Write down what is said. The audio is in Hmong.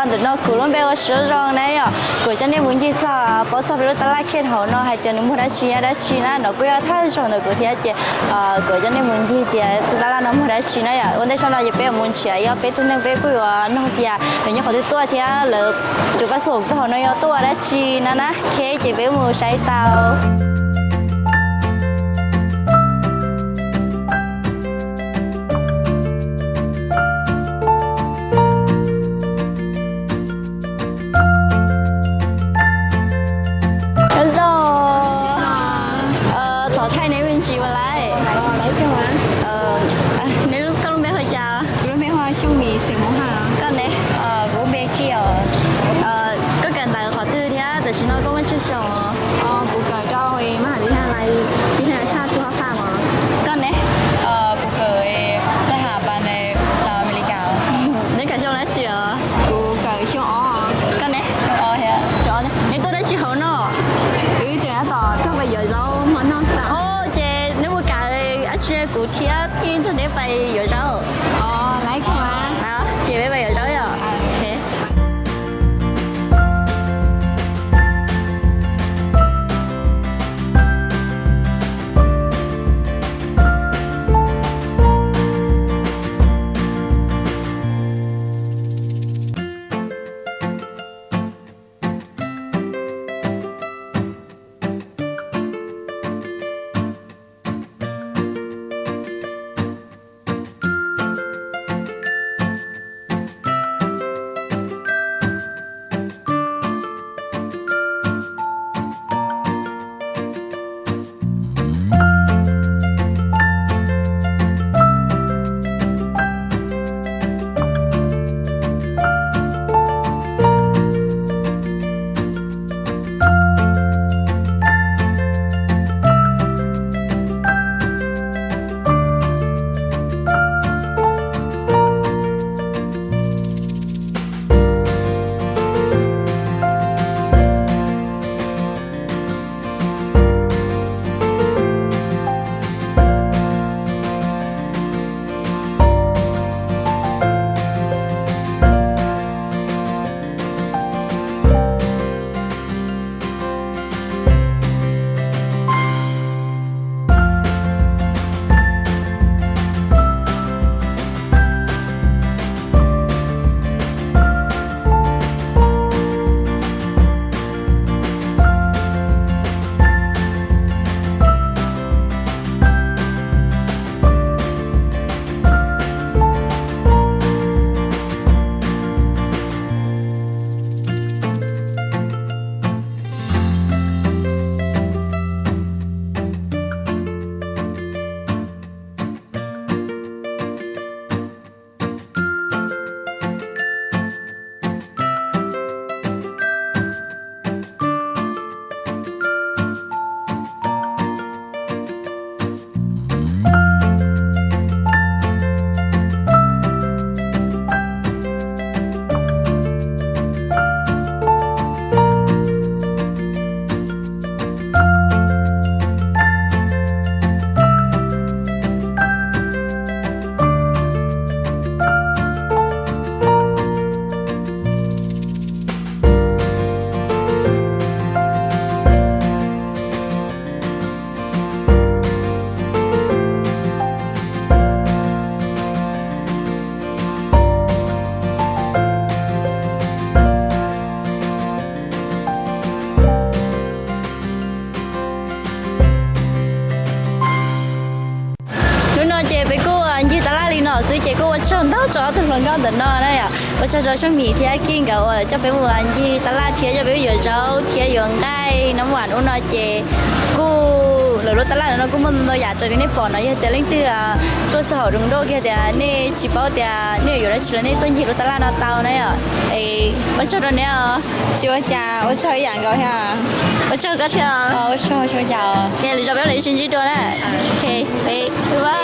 Ntawm no kuv lub npe ua Suav Zoo na yom. Kuv coj nej mus ncig txog, paub txog peb lub tab laj khej hauv no hais tias nws muag dab tsi nyob dab tsi na, no kuj yog thaj zoov ntawm kuv thiab ces kuv coj nej mus ncig tias tus tab laj no muag dab tsi na yom. Ua ntej sab no ces peb yuav mus nrhiav ib ob peb tug neeg peb kuj yuav nug tias nws nyob qhov twg tuaj thiab lawv tus pab xu hauv no yog tuaj ua dab tsi no na. Ok, ces peb mus saib tau. Thov thaij neb me ntsis ua laib. Neb lub, koj lub npe hu cas? Koj ne? Koj kawm ntawv qhov twg thiab tam sim no koj muaj tsawg xyoo? Koj ne? Neb kawm xyoo dab tsi os? Koj ne? Neb tuaj dab tsi hauv no? Os, ces neb mus kawm dab tsi kuv thiab yeej nrog neb pais yuav zaub. Ces peb pais yuav zaub yom. Hnub no ces peb kuj ncig tab laj li no xwb ces kuj ua tsaug ntau rau ob tug hluas nkauj ntawm no na yom. Ua tsaug rau Xyooj Mim thiab Kij nkawd uas coj peb mus ncig tab laj thiab coj peb mus yuav zaub thiab yuav nqaij no mas hnub no ces kuj lawv lub tab laj no kuj muaj ntau yam raws li nej pom no, yog tias leej twg tuaj txog hauv Roos Doj kiag tias nej tsis paub tias nej yuav yuav dab tsi los nej tuaj ncig lub tab laj no tau na yom. Ua tsaug rau neb os. Tsis ua cas, ua tsaug ib yam nkaus thiab. Ua tsaug koj thiab. Lwm zaus peb mam li sib ntsib dua na.